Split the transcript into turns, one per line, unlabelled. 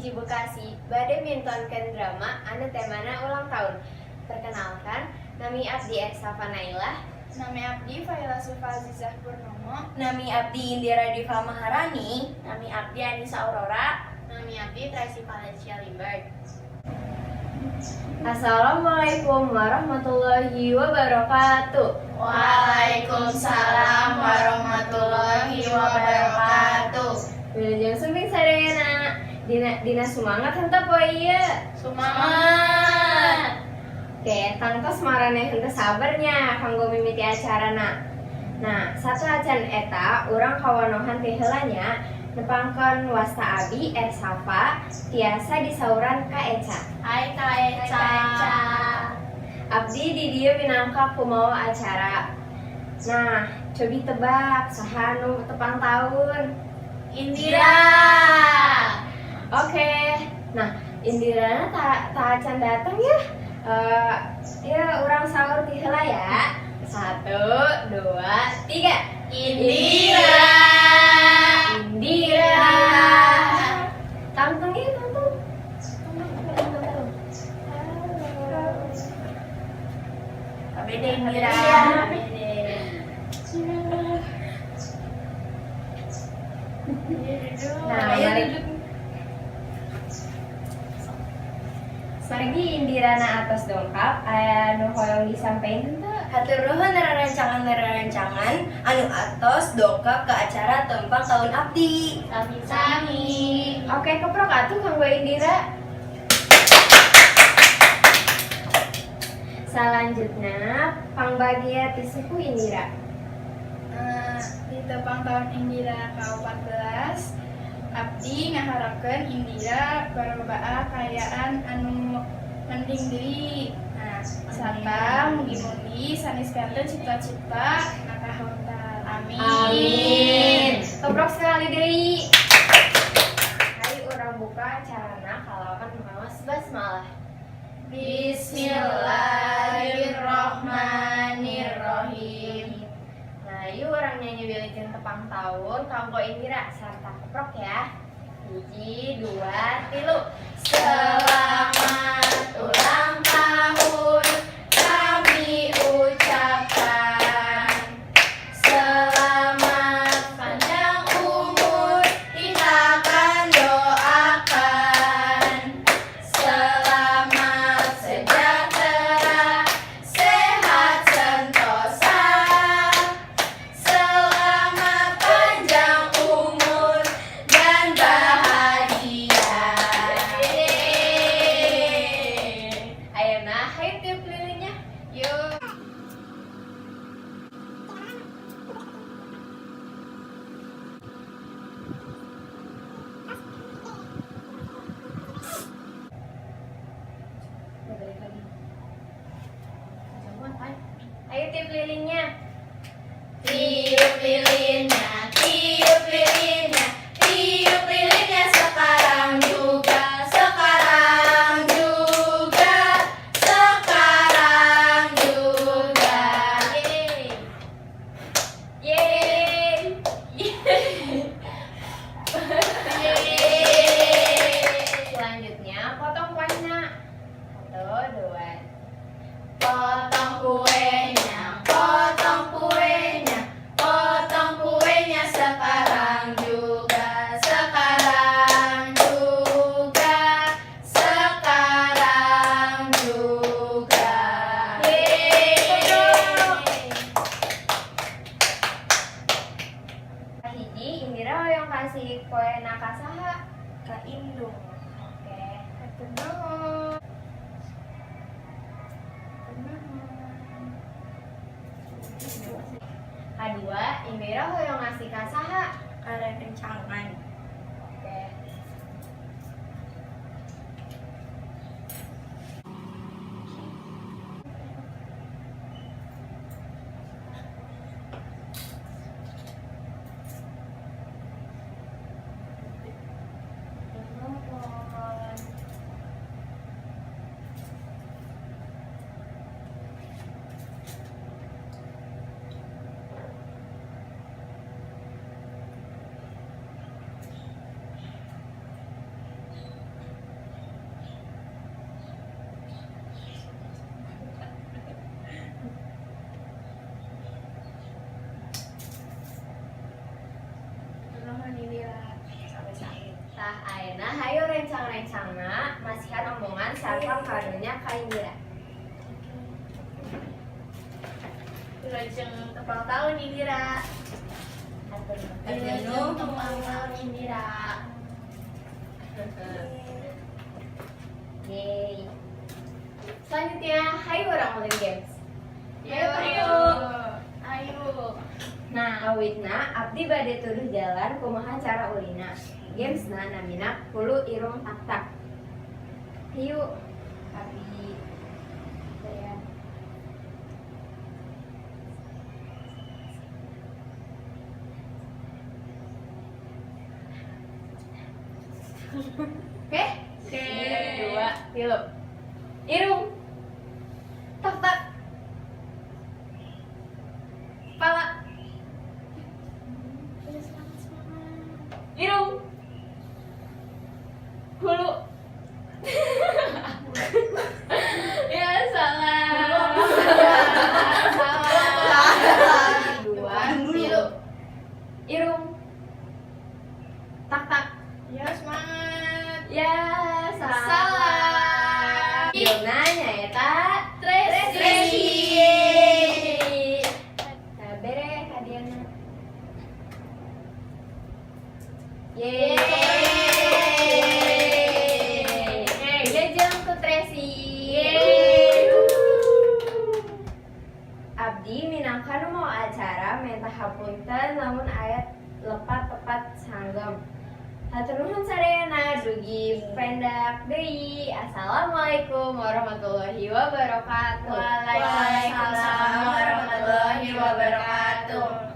1 Bekasi bade mintonkeun drama anu temana ulang tahun. Perkenalkan, nami abdi Ersafa Nailah.
Nami abdi Faila Sufa Azizah Purnomo.
Nami abdi Indira Diva Maharani.
Nami abdi Anissa Aurora.
Nami abdi Tracy Valencia Limbert.
Assalamualaikum warahmatullahi wabarakatuh.
Waalaikumsalam warahmatullahi wabarakatuh.
Wilujeng sumping sadayana. Dina sumangat henteu poe ieu?
Semangat.
Oke, tangtos maraneh henteu sabarnya kanggo mimiti acarana. Nah, sateuacan eta urang kawanohan ti heula nya, nepangkeun wasta abi Ersafa tiasa disauran ka Eca.
Hai Kak Eca.
Abdi di dieu minangka kumawa acara. Nah, cobi tebak saha nu tepang tahun?
Indira.
Oke. Nah, Indirana ta acan datang ya. Ya urang sahur ti heula ya. 1, 2, 3.
Indira.
Indira. Tangtung ya, tangtung. Halo.
Bede Indira.
Bede.
Nah,
Ayo
mari
duduk.
Margi Indirana atos dongkap aya nu hoyong disampaikan henteu?
Hatur nuhun rerencangan-rerencangan anu atos dongkap ke acara tempang tahun abdi.
Sami-sami.
Oke, keprok atuh kanggo Indira. Selanjutnya, pangbagia ti suku Indira.
Di tepang tahun Indira ka-14, abdi ngaharapkeun Indira barobaa kaayaan anu mending deui. Nah, sarta mugi-mugi sanes kanten cita-cita nakahontal. Amin.
Amin. Keprok sekali deui. Hayu urang buka acarana kalawan maos basmalah.
Bismillahirrahmanirrahim.
Nah, yuk urang nyanyi wilujeng tepang tahun kanggo Indira sarta keprok ya. 1, 2, 3.
Selamat ulang tahun kami ucapkan. Selamat panjang umur kita akan doakan. Selamat sejahtera, sehat sentosa. Selamat panjang umur dan bahagia.
Yeay. Ayeuna hayu tiup lilinnya.
Yuk.
Udah balik lagi. Ayo tiup lilinnya.
Tiup lilinnya, tiup lilinnya, tiup lilinnya sekarang juga, sekarang juga, sekarang juga.
Yeay. Yeay. Yeay. Selanjutnya potong kuenya. 1, 2.
Potong kuenya, potong kuenya, potong kuenya sekarang juga, sekarang juga, sekarang juga.
Yeay. Hiji Indira hoyong kasih kuena ka saha?
Ka Indung.
Oke.
Hatur nuhun. Hatur nuhun.
Kadua, Indira hoyong ngasih ka saha?
Ka rerencangan.
Oke. Nuhun. rencangna masihan omongan sarta karunya ka Indira.
Wilujeng tepang tahun, Indira.
Wilujeng
tepang tahun, Indira.
Yeay. Selanjutnya, hayu urang ulin games.
Ayo.
Ayo. Ayo.
Nah, awitna abdi bade tuduh jalan kumaha cara ulina. Gamesna namina hulu irung tak tak. Hiu abdi ya. Oke?
Oke.
Dua, tilu. Irung. Tak tak. Pala. Irung. Hulu. Ya, salah. Salah. Dua, tilu. Irung. Tak tak.
Ya, semangat.
Ya, salah.
Salah.
Irungna nyaeta
Tracy.
Tracy. Nah, bere hadiahna. Yeay. Wilujeng ku Tracy.
Yeay.
Abdi minangka nu mawa acara menta hapunten lamun aya lepat tepat sanggem. Hatur nuhun sadayana, dugi pendak deui. Assalamualaikum warahmatullahi wabarakatuh.
Waalaikumsalam warahmatullahi wabarakatuh.